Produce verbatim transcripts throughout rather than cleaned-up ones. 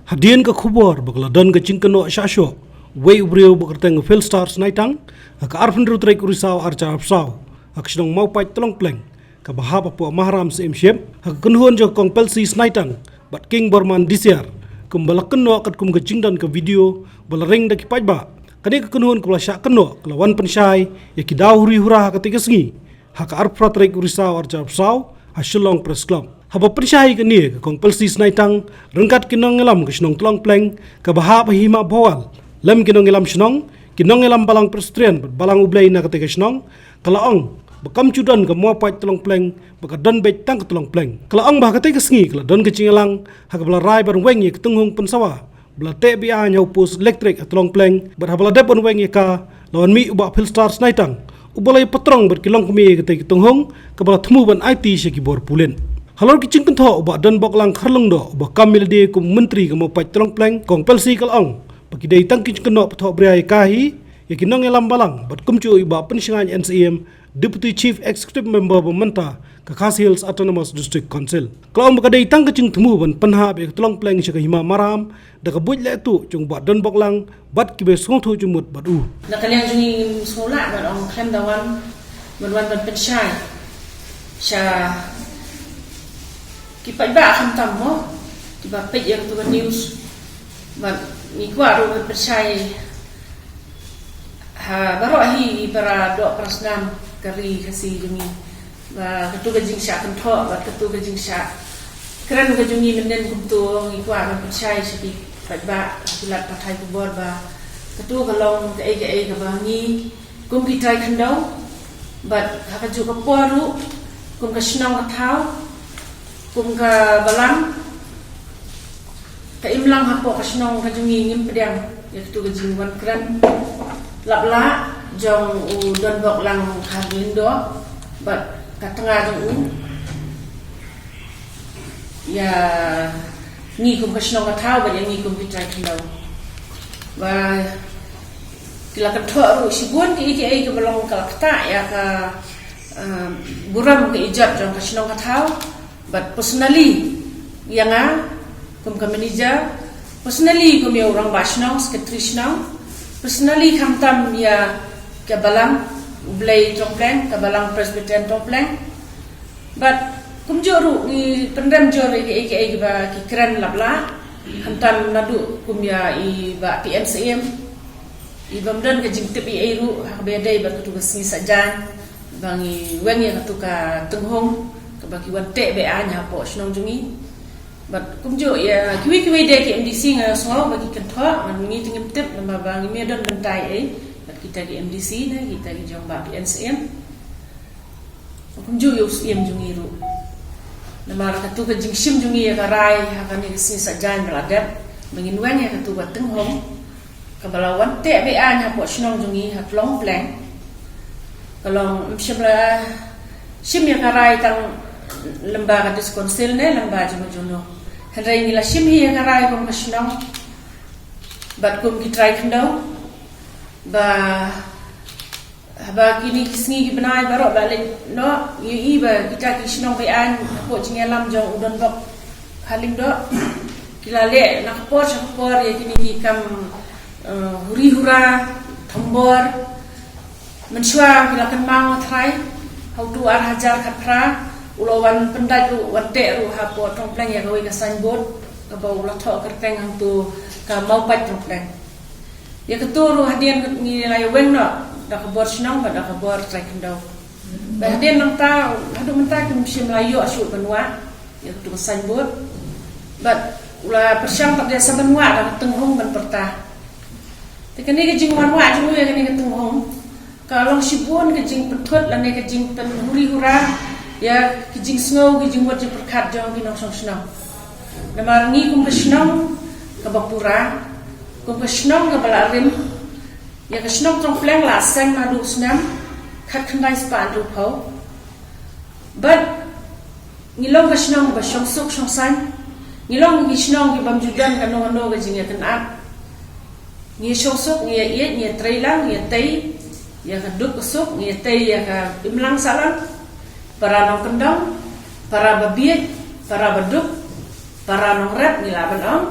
Hadien ka khubor ba ka la don ka jingkynnoh shah shoh, wei u briew ba kyrteng Philstar Snaitang, ha ka arphew tarik u Risaw arhajar arphew saw, ha ka shnong Mawpait Tlong Pleng, kaba hap hapoh Maharam Syiemship, ha ka kynhun jong ka Kong Pelsi Snaitang bad King Borman Disiar, kumba la kynnoh katkum ka jingdon ka video ba la ring da ki paidbah. Kane ka kynhun kaba la shah kynnoh ka la wan pynshai ïa ki daw huri hura ha katei ka sngi, ha ka arphew tarik u Risaw arhajar arphew saw, ha Shillong Press Club. Haba pynshai ïa kane, ka Kong Pelsi Snaitang ryngkat ki nongïalam ka shnong Tlong Pleng, kaba hap ha Hima Bhowal, lem ki nongïalam shnong, ki nongïalam Balang Presbyterian bad Balang U Blei na katei ka shnong, ka la ong ba kam ju don ka Mawpait Tlong Pleng ba ka don beit tang ka Tlong Pleng. Ka la ong ba ha katei ka sngi ka la don ka jingïalang ha kaba la rai ban weng ïa ka tynghung pynsawa ba la teh be-aiñ ha u post elektrik ha Tlong Pleng, bad haba la dep ban weng ïa ka, la wan mih u Bah Philstar Snaitang, uba la ïa patrong bad ki longkmie ïa katei ka tynghung, kaba la thmu ban aiti sha ki bor pulit. Halor ki jingkynthoh u Bah Donboklang Kharlungdoh, uba kam ïalade kum u Myntri ka Mawpait Tlong Pleng, Kong Pelsi ka la ong ba ki dei tang ki jingkynnoh pathok bria ïa ka hi, ïa ki nongïalam balang, bad kumjuh ïa u Bah Pynshngaiñ N Syiem, Deputy Chief Executive Member ba mynta ka Khasi Hills Autonomous District Council. Ka la ong ba ka dei tang ka jingthmu ban pynhap ïa ka Tlong Pleng sha ka Hima Maharam da ka buit leh tuh jong u Bah Donboklang bad kiba sngewthuh jingmut bad u. Na ka liang jong ngi ngim sngewlah ban ong khlem da wan, ban wan ban pynshai sha ki paidbah khamtam mo, kiba peit ïa katu ka news. Bad ngi kwah ruh ban pynshai ha baroh hi para doh para snam ka ri Khasi jong ngi, ba katu ka jingshah kynthoh, ba katu ka jingshah kren ka jong ngi mynnin kumto, ngi kwah ban pynshai sha ki paidbah, ki lad pathai khubor, ba katu ka long kaei kaei kaba ngi kum ki trai khyndew, bad ha kajuh ka por ruh, kum ka shnong ka thaw, kum ka balang, ka imlang hapoh ka shnong ka jong ngi ngim pdiang ïa katu ka jingwan kren lap lah jong u Donboklang Kharlungdoh bad ka tnga jong u. Ïa ngi kum ka shnong ka thaw bad ïa ngi kum ki trai khyndew. Ba ki la kynthoh ruh shibun kiei kiei kiba long ka la ktah ïa ka, ah, burom ka ijot jong ka shnong ka thaw. Bad personally ïa nga kum ka manager, personally kum ïa u rangbah shnong, secretary shnong, personally khamtam ïa ka balang U Blei Tlong Pleng, ka balang Presbyterian Tlong Pleng. Bad kumjuh ruh ngi pynrem jur ïa kiei kiei kiba ki kren lap lah, khamtam naduh kum ïa i Bah P N Syiem, i bym don ka jingtip ei ei ruh ha kaba ïadei bad katu ka sngi Saitjaiñ, ba ngi weng ïa katu ka tynghung kaba ki wan teh be-aiñ hapoh shnong jong ngi. Bad kumjuh ïa kiwei kiwei de ki M D C nga sngew ba ki kynthoh, bad ngi te ngim tip namar ba ngim ïa don bynta ei ei bad kita ki M D C ne kita ki jong Bah P N Syiem. Kumjuh ïa u Syiem jong ngi ruh. Namar katu ka jingshim jong ngi ïa ka rai ha kane ka sngi Saitjaiñ ba la dep, ba ngin weng ïa katu ka tynghung kaba la wan teh be-aiñ hapoh shnong jong ngi ha Tlong Pleng. Ka long, ym shym la shim ïa ka rai tang lyngba ka District Council ne lyngba jong jong no. Hynrei ngi la shim hi ïa ka rai kum ka shnong bad kum ki trai khyndew, ba haba kine ki sngi ki bnai baroh ba la leit noh, ngi ïohi ba kita ki shnong be-aiñ hapoh jingïalam jong u Donbok Kharlungdoh ki la leh na ka por sha ka por ïa kine ki kam, eh, huri hura, thombor. Mynshuwa ki la kynmaw, nga tharai ha utu ar hajar khatphra u la wan pyndait ruh, wan teh ruh hapoh Tlong Pleng ïa kawei ka signboard kaba u la thoh kyrteng hangtu ka Mawpait Tlong Pleng. Ïa katu ruh hadien ngi la ïa weng noh da ka bor shnong bad da ka bor trai khyndew. Bad hadien nangta, haduh mynta kim shym la ïoh shuh ban wah ïa katu ka signboard. Bad u la pyrshang pat ïa sa ban wah da ka tynghung ban pyrta. Te kane ka jingwan wah jong u ïa kane ka tynghung ka long shibun ka jingpynthut lane ka jingpynhuri hura ïa ka jingsngew, ka jingmut jingpyrkhat jong ki nongshong shnong. Namar ngi kum ka shnong kaba pura, kum ka shnong kaba la rim, ïa ka shnong Tlong Pleng la seng naduh u snem khatkhyndai spah hynriewphew. Bad ngi long ka shnong ba shong suk shong saiñ, ngi long ki shnong ki bym ju don kano kano ka jingïakynad. Ngi shong suk, ngi ïa ïeit, ngi ïa trei lang, ngi ïa tei ïa ka duk ka suk, ngi ïa tei ïa ka imlang sahlang. Para nongkyndong, para babieit, para baduk, para nongrep ngi lah ban ong.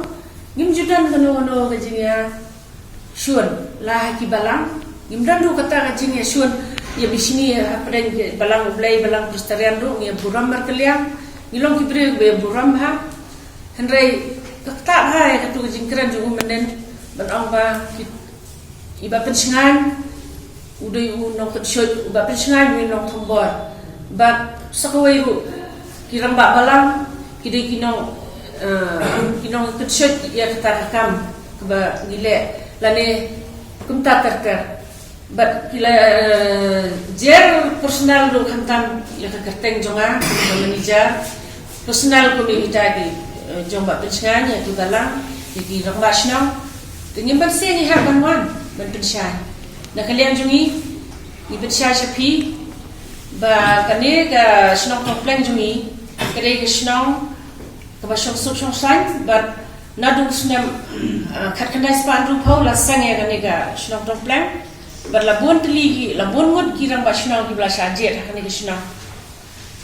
Ngim ju don kano kano ka jingïashun la ha ki balang. Ngim don ruh kata ka jingïashun ïa bishni hapdeng ki balang U Blei, balang Presbyterian ruh ngi burom markylliang. Ngi long ki briew ba burom ha. Hynrei ka ktah bha ïa katu ka jingkren jong u mynnin ban ong ba ki, i Bah Pynshngaiñ u dei u nongkynshuh, u Bah Pynshngaiñ u nongthombor. Bad sa kawei ruh ki rangbah balang ki dei ki nong, eh, ki nongkynshuh ïa kata ka kam kaba ngi leh lane kumta ter ter. Bad ki la, eh, jer personal ruh khamtam ïa ka kyrteng jong nga kum ka manager personal kum ïa kita ki, eh, jong Bah Pynshngaiñ, ïa ki balang, ïa ki rangbah shnong. Te ngim banse ngi hap ban wan ban pynshai. Na ka liang jong ngi, ngi pynshai sha phi ba kane ka shnong Tongpleng jong ngi ka dei ka shnong kaba shong suk shong saiñ, bad naduh u snem, ah, khatkhyndai spah hynriewphew la seng ïa kane ka shnong Tongpleng. Bad la bun tylli ki, la bun ngut ki rangbah shnong kiba la shah jied ha kane ka shnong.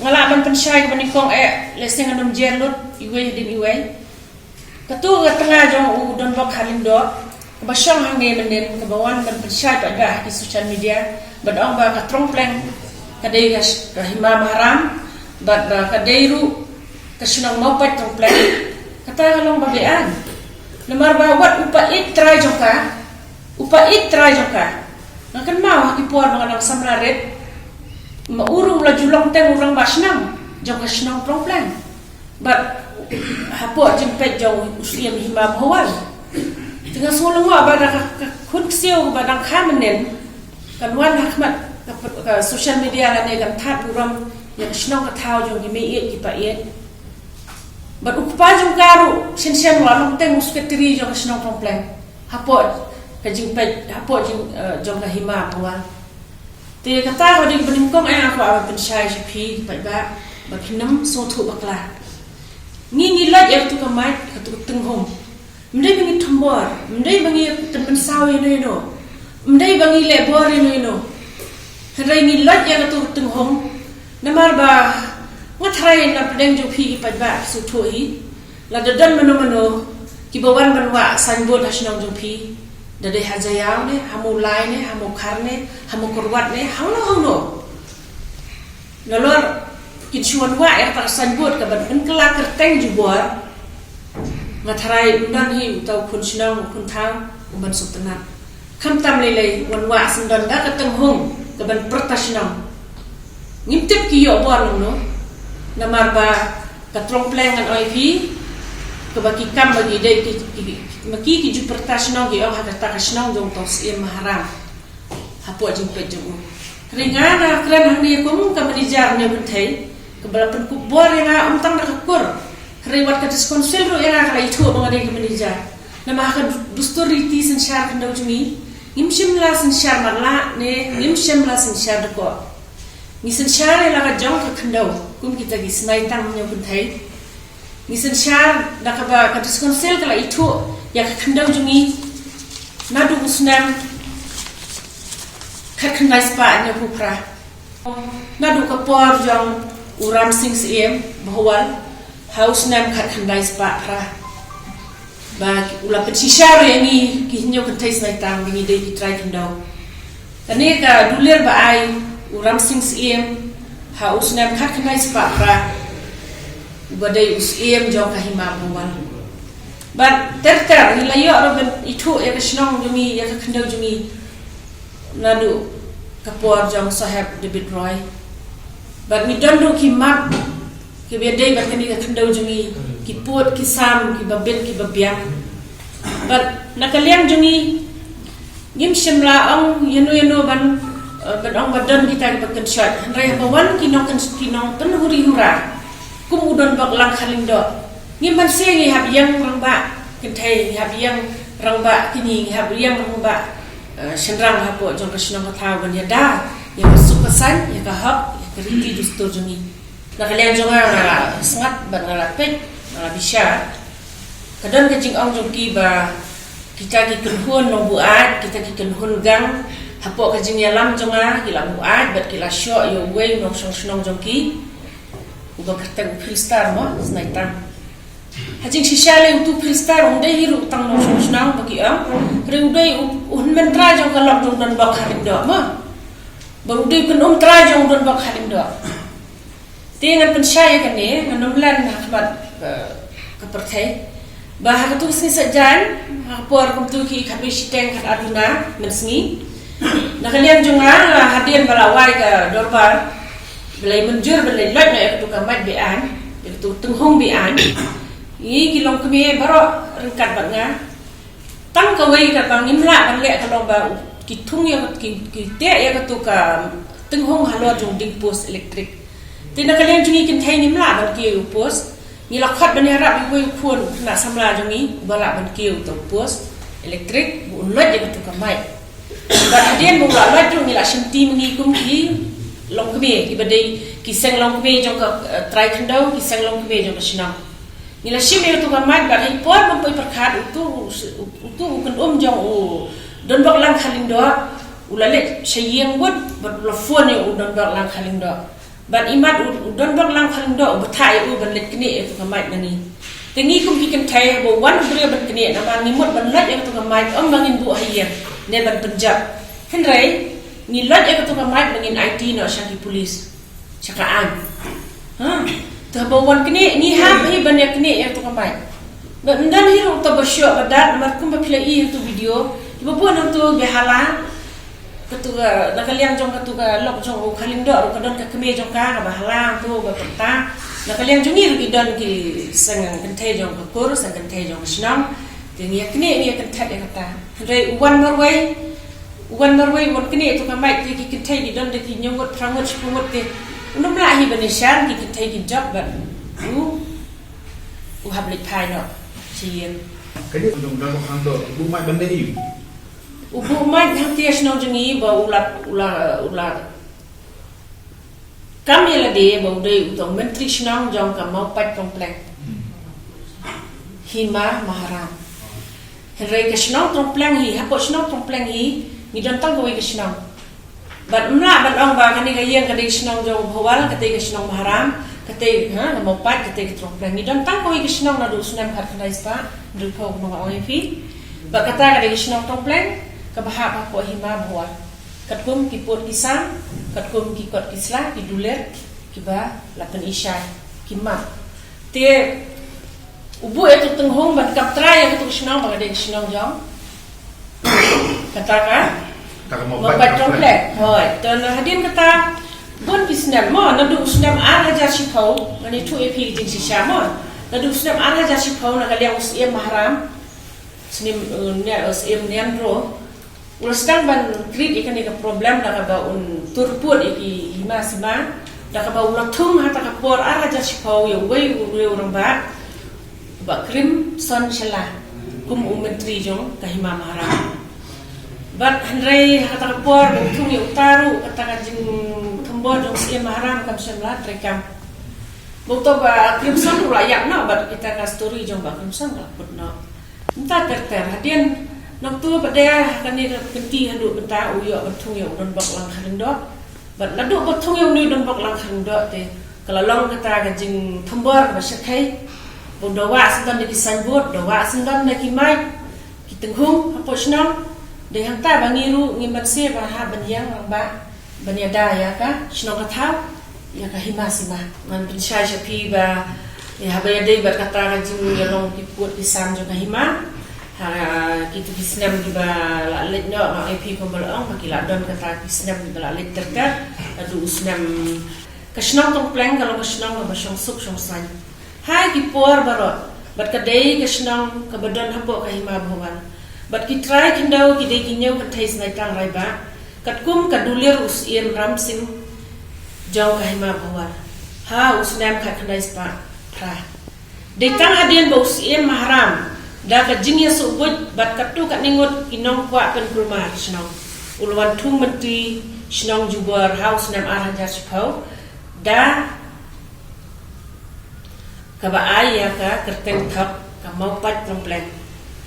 Nga lah ban pynshai kaba nyngkong eh, lehse ngan ym jer lut iwei hadien iwei. Katu ka tnga jong u Donbok Kharlyngdoh kaba shong hangne mynnin, kaba wan ban pynshai pat ba ha ki social media ban ong ba ka Tongpleng ka dei ka sh-, ka hima maharam, bad ba ka dei ruh ka shnong Mawpait Tongpleng. Kata ka long ba beaiñ. Namar ba wat u paid trai jong ka, u paid trai jong ka, nga kynmaw ha ki por ba nga dang samla rit, ma u ruh u la ju long teng u rangbah shnong jong ka shnong Tongpleng. Bad hapoh jingpeit jong u Syiem Hima Bhowal. Te nga sngew lyngngoh ba da ka, ka khun ksiew ba dang kha mynnin kan wan ha khmat ka, ka social media lane kan thad burom ïa ka shnong ka thaw jong ki meiieit ki paid. Bad u kpa jong ka ruh shen shen u la long teng u secretary jong ka shnong Tongpleng hapoh ka jingpeit, hapoh jing, eh, jong ka Hima Bhowal. Te kata ka dei kaba nyngkong eh nga kwah ban pynshai sha phi paidbah ba phin ym sngewthuh bakla. Ngi ngi lait ïa katu ka mic, katu ka tynghung. Ym dei ba ngi thombor, ym dei ba ngi tynmynsaw ïano ïano, ym dei ba ngi leh bor ïano ïano. Hynrei ngi lait ïa katu ka tynghung namar ba nga tharai na pdeng jong phi ki paidbah ki sngewthuh hi. Lada don mano mano kiba wan ban wah signboard ha shnong jong phi, da dei ha Jaïaw ne, ha Mawlai ne, ha Mawkhar ne, ha Mawkyrwat ne, hangno hangno, nalor kin shu wan wah ïa kata ka signboard kaban pynkylla kyrteng jubor. Nga tharai ym don hi uta u khun shnong, u khun thaw u ban sngewtynnat. Khamtam lei lei wan wah sngewdon da ka tynghung kaban pyrta shnong. Ngim tip ki ïoh bor lano, namar ba ka Tongpleng ngan ong ïa phi, kaba ki kam ba ki dei ki, ki, ki, ma ki ki ju pyrta shnong ki ong ha kata ka shnong jong u Tongsyiem Maharam hapoh jingpeit jong u. Hynrei nga nga kren hangne kum ka manager ne u kynthei kaba la pynkup bor ïa nga, ym tang da ka kur. Hynrei wat ka District Council ruh ïa nga ka la ithuh ba nga dei ka manager. Namar ha ka dustur riti synshar khyndew jong ngi, ngim shym la synshar matlah ne ngim shym la synshar dkoh. Ngi synshar ïa la ka jong ka khyndew kum kita ki snaitang ne u kynthei. Ngi synshar da kaba ka District Council ka la ithuh ïa ka khyndew jong ngi naduh u snem khatkhyndai spah hynñiewphew phra. Naduh ka por jong u Ramsing Syiem Bhowal ha u snem khatkhyndai spah phra, ba u la pynshisha ruh ïa ngi ki hynñiew kynthei snaitang ba ngi dei ki trai khyndew. Kane ka dulir ba ai u Ramsing Syiem ha u snem khatkhyndai spah phra, uba dei u Syiem jong ka Hima Bhowal. Bad ter ter ngi la ïoh ruh ban ithuh ïa ka shnong jong ngi, ïa ka khyndew jong ngi naduh ka por jong Saheb David Roy. Bad ngi don ruh ki map kiba ïadei bad kane ka khyndew jong ngi, ki pud ki sam, kiba bit kiba biang. Bad na ka liang jong ngi, ngim shym la ong ïano ïano ban, eh, ban ong ba don kita kiba kynshoit. Hynrei haba wan ki nong kyns-, ki nongpynhuri hura kum u Donbok Lang Kharlyngdoh, ngim banse ngi hap ïeng rangbah kynthei, ngi hap ïeng rangbah kñi, ngi hap ïeng rangbah, eh, shynrang hapoh jong ka shnong ka thaw ban ïada ïa ka suk ka saiñ, ïa ka hok, ïa ka riti dustur jong ngi. Na ka liang jong nga, nga la sngap bad nga la peit, nga la bishar. Ka don ka jingong jong ki ba kita ki kynhun nongbuaid, kita ki kynhun gang, hapoh ka jingïalam jong nga ki la buaid bad ki la shoh ïa uwei u nongshong shnong jong ki, uba kyrteng u Philstar mo, snaitang. Ha jingshisha lei utu Philster um dei hi ruh tang nongshong shnong ba ki ong. Hynrei u dei u, u hynmen trai jong ka lok jong u donbok ha Lyngdoh mo. Ba u dei u kynum trai jong u donbok ha Lyngdoh. Te ngan pynshai ïa kane, ngan ym len ha khmat, eh, ka pyrthei. Ba ha katu ka sngi Saitjaiñ, ha ka por kumtu ki khatwei shiteng khatar duna mynsngi. Na ka liang jong nga, hadien ba la wai ka dorbar, ba la mynjur, ba la lait noh ïa katu ka mike be-aiñ, ïa katu tynghung be-aiñ. Ngi ki longkmie baroh ryngkat bad nga. Tang kawei kaba ngim lah ban leh ka long ba ki thung ïa, ki, ki teh ïa katu ka tynghung halor jong u dieng post elektrik. Te na ka liang jong ngi kynthei ngim lah ban kiew ïa u post. Ngi la khot ban ïarap ïa uwei u khun khynnah samla jong ngi uba lah ban kiew ïa uta u post elektrik, ba un lait ïa katu ka mike. Bad hadien ba u la lait ruh ngi la shimti ma ngi kum ki longkmie, kiba dei ki seng longkmie jong ka, eh, trai khyndew, ki seng longkmie jong ka shnong. Ngi la shim ïa utu ka mike bad ha i por ban poi pyrkhat utu, utu u kynum jong u donbok lang kha Lyngdoh u la leit sha ïing wut bad u la phone ïa u donbok lang kha Lyngdoh. Bad imat u, u donbok lang kha Lyngdoh u bthah ïa u ban leit knieh ïa utu ka mike na ngi. Te ngi kum ki kynthei haba wan u briew ban knieh namar ngi mut ban lait ïa utu ka mike ym ba ngin buh ha ïing ne ban pynjot. Hynrei ngi lait ïa utu ka mike ba ngin aiti noh sha ki pulis. Sha ka aiñ. Ha. Te haba wan knieh, ngi hap hi ban ïa knieh ïa tu ka mike. Ba ym don hi ruh uta ba shoh ba dat, namar kumba phi la i ha tu video. Kiba bun hangtu ba hala. Katu ka, na ka liang jong katu ka lok jong u kha Lyngdoh ruh ka don ka kmie jong ka, kaba hala hangtu ba pyrta. Na ka liang jong ngi ruh ki don ki seng kynthei jong ka kur, seng kynthei jong ka shnong. Te ngi ïa knieh, ngi ïa kynthei ïa kata. Hynrei u wan marwei, u wan marwei, u wan knieh ïa tu ka mike te ki kynthei ki don da ki hynñiew ngut, phra ngut, shiphew ngut te. U nym lah hi ban ïashem, ki kynthei ki jop bad u, u hap leit phai noh sha ïing. Kane u don don hangto, u buh mike ban leh aïu? U buh mike hangta shnong jong ngi ba u la, u la, u la kam ïa lade ba u dei uta u myntri shnong jong ka Mawpait Tongpleng. Hima Maharam. Hynrei ka shnong Tongpleng hi, hapoh shnong Tongpleng hi, ngi don tang kawei ka shnong. Bad ym lah ban ong ba kane ka ïing ka dei ka shnong jong u Bhowal, kata ka shnong Maharam, kata, ha, ka Mawpait, kata ka Tongpleng. Ngi don tang kawei ka shnong naduh u snem khatkhyndai spah hynriewphew, kumba nga ong ïa phi. Bad kata ka dei ka shnong Tongpleng, kaba hap hapoh Hima Bhowal. Katkum ki pud ki sam, katkum ki kot ki sla, ki dulir, kiba la pyni shai, ki map. Te u buh ïa tu tynghung ban kap trai ïa katu ka shnong ba ka dei ka shnong jong kata ka Kata ka Mawpait Tongpleng. Hooid, to na hadien kata bun ki snem mo, naduh u snem ar hajar shiphew, ngan ïathuh ïa phi ka jingshisha mo. Naduh u snem ar hajar shiphew na ka liang u Syiem Maharam, Syiem, eh, Nian, eh, Syiem Nianro. U la sdang ban create ïa kane ka problem da kaba un tur pud ïa ki hima sima, da kaba u la thung ha kata ka por ar hajar shiphew ïa uwei u riew rangbah, Bah Crimson Shylla, kum u myntri jong ka Hima Maharam. Bad hynrei ha kata ka por ba u thung ïa uta ruh, kata ka jingthombor jong u Syiem Maharam kam shym la treikam. Ba uta u Bah Crimson u la ïap noh bad kita ka story jong Bah Crimson ka la kut noh. Mynta ter ter hadien nangta ba dei ha kane ka kynti haduh mynta u ïoh ban thung ïa u donbok lang kha Lyngdoh. Bad naduh ba thung ïa une u donbok lang kha Lyngdoh te ka la long kata ka jingthombor kaba shyrkhei. Ba u da wah syndon da ki signboard, da wah syndon da ki mike, ki tynghung hapoh shnong. Dei hangta ba ngi ruh ngim banse ba hap ban ïeng lang ba ban ïada ïa ka shnong ka thaw, ïa ka hima sima. Ngan pynshai sha phi ba ïa haba ïadei bad kata ka jingïalong ki pud ki sam jong ka hima. Ha kitu ki snem kiba la leit noh, nga ong ïa phi kumba la ong ba ki la don kata ki snem kiba la leit ter ter. Naduh u snem ka shnong Tongpleng ka long ka shnong kaba shong suk shong saiñ. Ha ki por baroh, bad ka dei ka shnong kaba don hapoh ka Hima Bhowal. Bad ki trai khyndew ki dei ki hynñiew kynthei sngewthuh rai ba katkum ka dulir u Syiem Ram Singh jong ka Hima Bhowal ha u snem khatkhyndai spah phra. Dei tang hadien ba u Syiem Maharam da ka jingïasuhbuit bad katto katne ngut ki nongkwah pynkulmar shnong u la wan thung myntri shnong jubor ha u snem ar hajar shiphew da kaba ai ïa ka kyrteng thok ka Mawpait Tongpleng.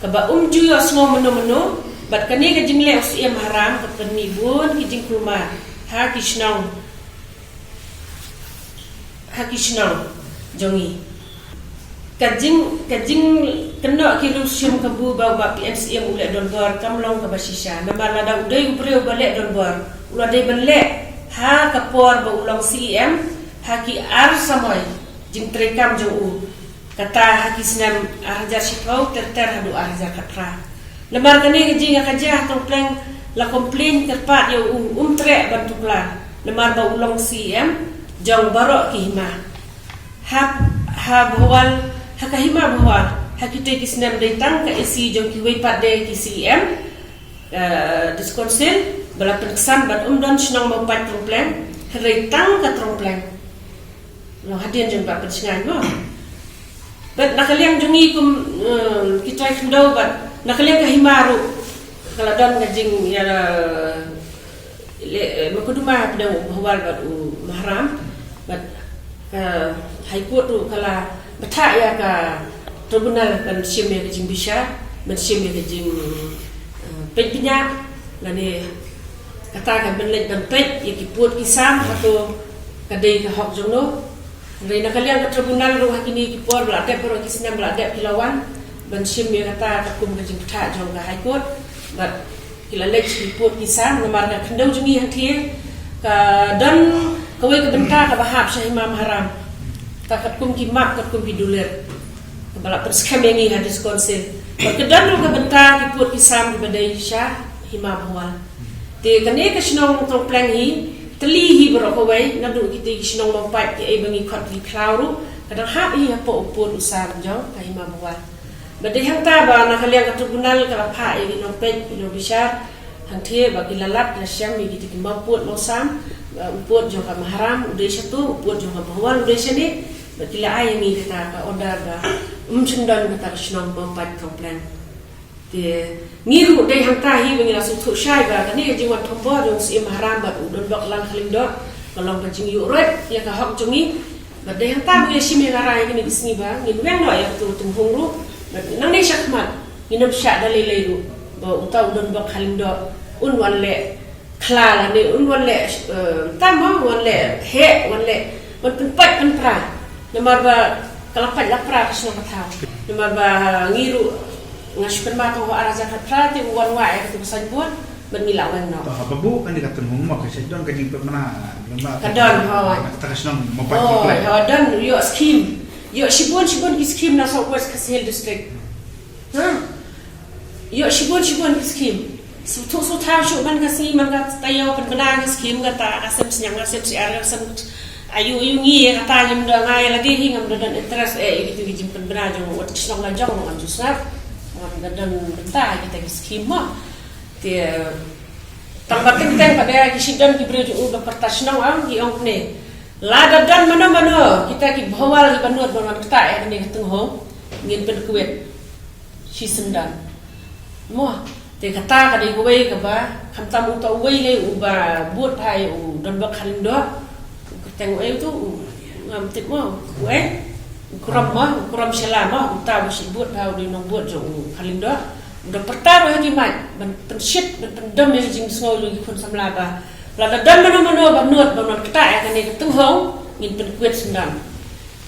Kaba um ju ïohsngew mynno mynno, bad kane ka jingleh u Syiem Maharam ka pynmih bun ki jingkulmar ha ki shnong, ha ki shnong jong ngi. Ka jing, ka jingkynnoh ki riew shim kabu ba u Bah P N C M u leh donbor kam long kaba shisha. Namar lada u dei u briew ba leh donbor, u la dei ban leh ha ka por ba u long C E M, ha ki ar samoi jingtreikam jong u. Kata ha ki snem ar hajar shiphew ter ter haduh ar hajar khatphra. Namar kane ka jingïakajia ha Tongpleng la complain kyrpad ïa u, um treh ban tuklar. Namar ba u long C E M jong baroh ki hima. Ha, ha Bhowal, ha ka hima Bhowal, ha kitei ki snem dei tang ka A C jong kiwei pat de ki C E M, eh, District Council, ba la pynksan ban ym don shnong Mawpait Tongpleng, hynrei tang ka Tongpleng. Long hadien jong ba pynshngaiñ mo. Bad na ka liang jong ngi kum, eh, ki trai khyndew bad na ka liang ka hima ruh ka la don ka jing ïa le, eh, Mukotduma hapdeng u Bhowal bad u Maharam bad ka High Court ruh ka la bthah ïa ka tribunal ban shim ïa ka jingbishar, ban shim ïa ka jing, eh, peit bniah lane kata ka ban leit ban peit ïa ki pud ki sam hato ka dei ka hok jong no. Hynrei na ka liang ka tribunal ruh ha kine ki por ba la dep baroh ki snem ba la dep ki la wan ban shim ïa kata katkum ka jingbthah jong ka High Court bad ki la leit sha ki pud ki sam. Namar ka khyndew jong ngi hangtei ka don kawei ka bynta kaba hap sha hima Maharam. Ta katkum ki map katkum ki dulir kaba la pynskhem ïa ngi ha District Council. Bad ka don ruh ka bynta ki pud ki sam kiba dei sha hima Bhowal. Te kane ka shnong Tongpleng hi tylli hi baroh kawei naduh kitei ki shnong Mawpait kiei ba ngi khot ki khlaw ruh ka dang hap hi hapoh u pud u sam jong ka hima Bhowal. Bad dei hangta ba na ka liang ka tribunal ka la phah ïa ki nongpeit ki nongbishar hangtei ba ki la lap la shem ïa kitei ki mawpud mawsam, ba u pud jong ka Maharam u dei shato, u pud jong ka Bhowal u dei shane. Bad ki la ai ïa ngi kata ka order ba ym shym don kata ka shnong Mawpait Tongpleng. Te ngi ruh dei hangta hi ba ngi la sngewthuh shai ba kane ka jingwan thombor jong u Syiem Maharam bad u Donbok Langkha Lyngdoh ka long ka jingïuhroit ïa ka hok jong ngi. Bad dei hangta ba ngi la shim ïa ka rai ïa kine ki sngi ba ngin weng noh ïa katu ka tynghong ruh. Bad nangne shakhmat ngin ym shah da lei lei ruh ba uta u Donbok Kha Lyngdoh un wan leh khla lane un wan leh, eh, tam mo, wan leh heh, wan leh, wan pynpait pynpra. Namar ba ka la pait la pra ka shnong ka thaw. Namar ba ngi ruh nga shu kynmaw tang ha ar hajar khatphra te u wan wah ïa katu ka signboard bad ngi la weng noh. To haba buh kane ka tynghong mo ka shu don ka jingpynbna lem bad ka don, hooid. Kata ka shnong Mawpait Tongpleng. Hooid, don ïoh skim. Ïoh shibun shibun ki skim na South West Khasi Hills District. Ha. Ïoh shibun shibun ki skim. Sngewthuh sngewthaw shuh man ka sngi man ka taïew pynbna ki skim kata ka sem sniang ka sem syiar ka sem aïu aïu ngi kata ngim da ngai lade hi ngam da don interest eh ïa kitu ki jingpynbna jong wat ki shnong la jong ngam ju sngap. Ngam da don bynta kita ki skim mo. Te tang ba teng teng pat de ki shu don ki briew jong u ba pyrta shnong am ki ong ne. Lada don mano mano kita ki Bhowal kiba nud ba ngan ktah ïa kane ka tynghong ngin pynkwit. Shi syndon. Mo, te kata ka dei kawei kaba khamtam uta uwei lei uba bud ha ïa u Donbok Kha Lyngdoh. U kyrteng uei utu u ngam tip mo, uei? U Krom mo, u Krom Shala mo, uta uba shu bud ha u dei nongbud jong u Kha Lyngdoh. U da pyrta ruh ha ki mic ban pynshit ban pyndem ïa ka jingsngew jong ki khun samla ba lada don mano mano ba nud ba ngan ktah ïa kane ka tynghong ngin pynkwit syndon.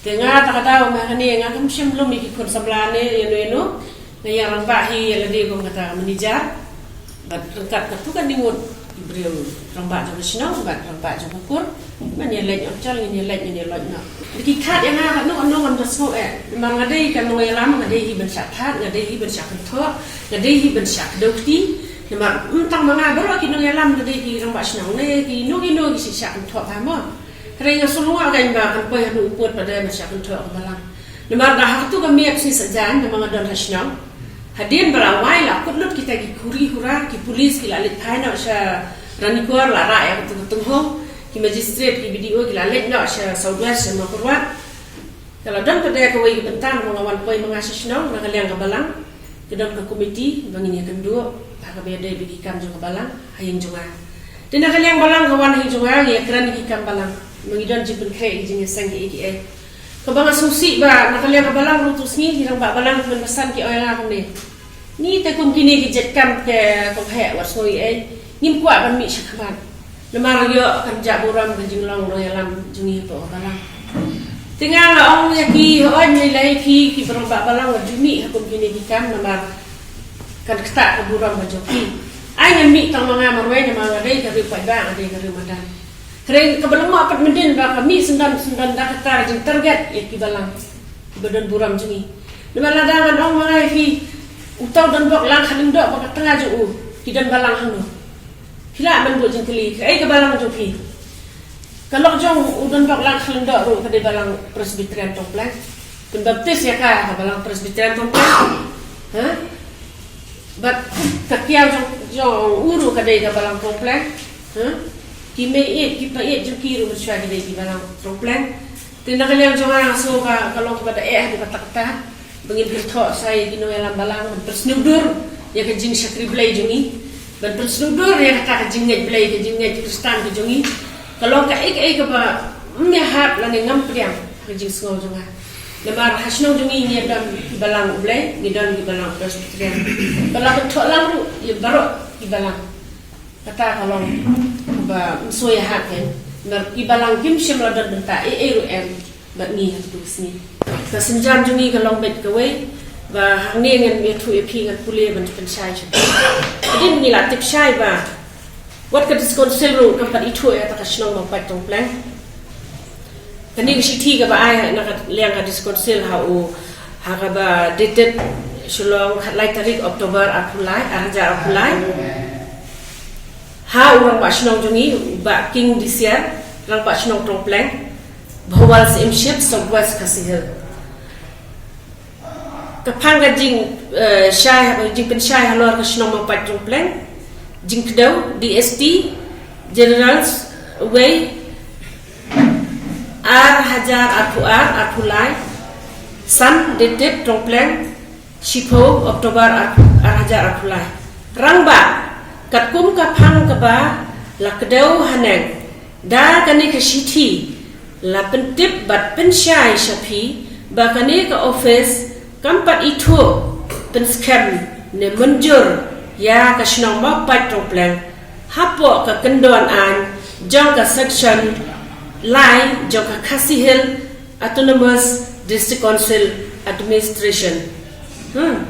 Te nga ta ka daw ma kane nga kam shym lum ïa ki khun samla ne ïa no ïa no. Nga ïa rangbah hi ïa lade kum kata ka manager. Bad ryngkat katu ka ningut ki briew rangbah jong ka shnong bad rangbah jong ka kur. Ngan ïa leit ong chal ngin ïa leit ngin ïa leit noh. Ki khot ïa nga katno katno ngam da sngew eh. Namar nga dei ka nongïalam, nga dei hi ban shah khot, nga dei hi ban shah kynthoh, nga dei hi ban shah kdew kti. Namar ym tang ma nga baroh ki nongïalam, nga dei ki rangbah shnong ne kino kino ki shah kynthoh ba mo. Hynrei nga sngewlyngngoh kein ba kan poi haduh u pud pat de ban shah kynthoh ka balang. Namar da ha katu ka miet sngi Saitjaiñ namar nga don ha shnong. Hadien ba la wai la kut lut kita ki khuri khura, ki pulis ki la leit phai noh sha Ranikor la rah ïa katu ka tynghong, ki magistrate ki B D O ki la leit noh sha South West sha Mawkyrwat. Ka la don pat de kawei ka bynta namar nga wan poi ma nga sha shnong na ka liang ka balang. Ka don ka komiti ba ngin ïa kynduh ha kaba ïadei bad ki kam jong ka balang ha ïing jong nga. Te na ka liang balang ka wan ha ïing jong nga ngi ïa kren ki kam balang. Ma ngi don jingpynkhreh ki jingïaseng kiei kiei. Kaba nga sngewsih ba na ka liang ka balang ruh tu sngi ki rangbah balang ki ban basan ki ong ïa nga kumne. Ngi te kum kine ki jait kam ki kong heh wat sngew ei ei ngim kwah ban mih shakhmat. Namar ïoh kan jah burom ka jinglong nongïalam jong ngi hapoh ka balang. Te nga la ong ïa ki, hooid, ngi la ïa phi ki balang ba balang, wat ju mih ha kum kine ki kam namar kan ktah ka burom ka jong phi. Ai ngan mih tang ma nga marwei namar nga dei ka riew paidbah, nga dei ka riew madan. Hynrei kaba long ma pat myndin ba ka mih syndon syndon da kata ka jingtarget ïa ki balang kiba don burom jong ngi. Namar lada ngan ong ma nga ïa phi, uta u Donbok Langkhatlyngdoh bad ka tnga jong u ki don balang hangno? Phi lah ban buh jingkylli, kaei ka balang jong phi? Ka lok jong u Donbok Langkhatlyngdoh ruh ka dei balang Presbyterian Tongpleng. Pynbaptis ïa ka ka balang Presbyterian Tongpleng. Ha? Bad ka kiaw jong, jong u ruh ka dei ka balang Tongpleng. Ha? Ki meiieit, ki paid jong ki ruh mynshuwa ki dei ki balang Tongpleng. Te na ka liang jong nga, nga sngew ba ka long kaba da eh ha kata kata ba ngin pynthok sa ïa ki nongïalam balang ban pynsngewdur ïa ka jingshakri Blei jong ngi, ban pynsngewdur ïa kata ka jingngeit Blei, ka jingngeit Khristan ka jong ngi. Ka long kaei kaei kaba ym ïahap lane ngam pdiang ha ka jingsngew jong nga. Namar ha shnong jong ngi ngi don ki balang U Blei, ngi don ki balang Presbyterian. Ba la pynthok lang ruh ïa baroh ki balang. Kata ka long ba ym sngewsih ha ken. Namar ki balang kim shym la don bynta ei ei ruh em bad ngi ha katu ka sngi. Ka sienjam jong ngi ka long beit kawei ba hangne ngan ïathuh ïa phi, ngan pule ban pynshai sha phi. Hadien ngi la tip shai ba wat ka District Council ruh kam pat ithuh ïa kata ka shnong Mawpait Tongpleng. Kane ka shithi kaba ai na ka liang ka District Council ha u, ha kaba dated Shillong, khatlai tarik October arphew lai, ar hajar arphew lai. Ha u Rangbah Shnong jong ngi, u Bah King Disiar, Rangbah Shnong Tongpleng, Bhowal Syiemship, South West Khasi Hills. Ka phang ka jing, eh, shai, jingpynshai halor ka shnong Mawpait Tongpleng, jingkdew, D S T, General, wei, ar hajar arphew ar, arphew lai, san, dated Tongpleng, shiphew October ar, ar hajar arphew lai. Rangbah, katkum ka phang kaba la kdew haneng, da kane ka shithi la pyntip bad pynshai sha phi ba kane ka office kam pat ithuh pynskhem ne mynjur ïa ka shnong Mawpait Tongpleng hapoh ka kyndon aiñ jong ka section lai jong ka Khasi Hills Autonomous District Council Administration, hmm,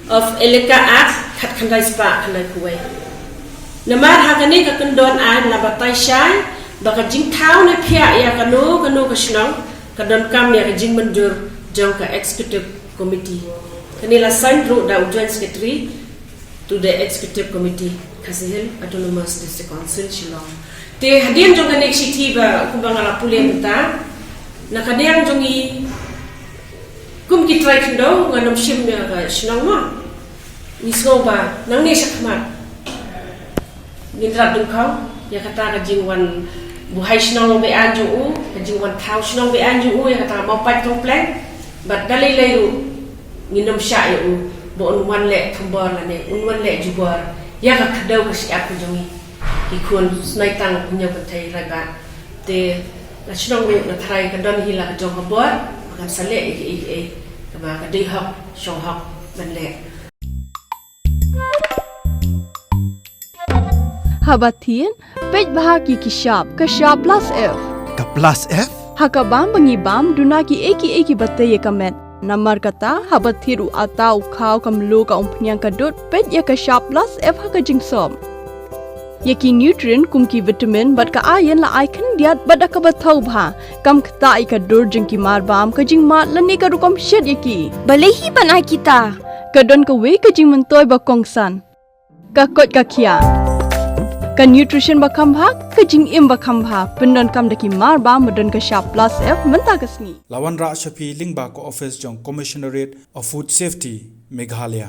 of Elaka Act khatkhyndai spah khyndaiphew wei. Namar ha kane ka kyndon aiñ la batai shai ba ka jingthaw ne phiah ïa kano kano ka shnong ka donkam ïa ka jingmynjur jong ka Executive Committee. Kane la sign ruh da u Joint Secretary to the Executive Committee, Khasi Hills Autonomous District Council, Shillong. Te hadien jong kane ka shithi ba kumba nga la pule mynta, na ka liang jong ngi kum ki trai khyndew, ngan ym shim ïa ka shnong mo. Ngi sngew ba nangne shakhmat ngin rat dyngkhong ïa kata ka jingwan buhai shnong ba aiñ jong u, ka jingwan thaw shnong ba aiñ jong u ïa kata ka Mawpait Tongpleng. Bad da lei lei ruh ngin ym shah ïa u ba un wan leh thombor lane un wan leh jubor ïa ka kdew ka shyiap ka jong ngi, ki khun Sniawbhalang Hynñiewkynthei Raitbah. Te la shnong ruh la tharai ka don hi la ka jong ka bor ba kan sa leh ïa kiei kiei kaba ka dei hok shong hok ban leh. Haba thied, peit bha ki ki shap, ka shap plus F. Ka plus F? Ha ka bam ba ngi bam, duna kiei kiei kiba tei ïa ka met. Namar kata, haba thied u atta, u khaw, ka mluh, ka umphniang, ka dud, peit ïa ka shap plus F ha ka jingsop. Ïa ki nutrient kum ki vitamin bad ka iron la ai khyndiat bad da kaba thaw bha, kam ktah ïa ka dur jong ki marbam, ka jingmad lane ka rukom shet ïa ki. Balei hi ban ai kita? Ka don kawei ka jingmyntoi ba kongsan. Ka koit ka khiah. Ka nutrition ba kham bha, ka jingim ba kham bha, pyndonkam da ki marbam ba don ka shap plus F mynta ka sngi. La wanrah sha phi lyngba ka office jong Commissionerate of Food Safety, Meghalaya.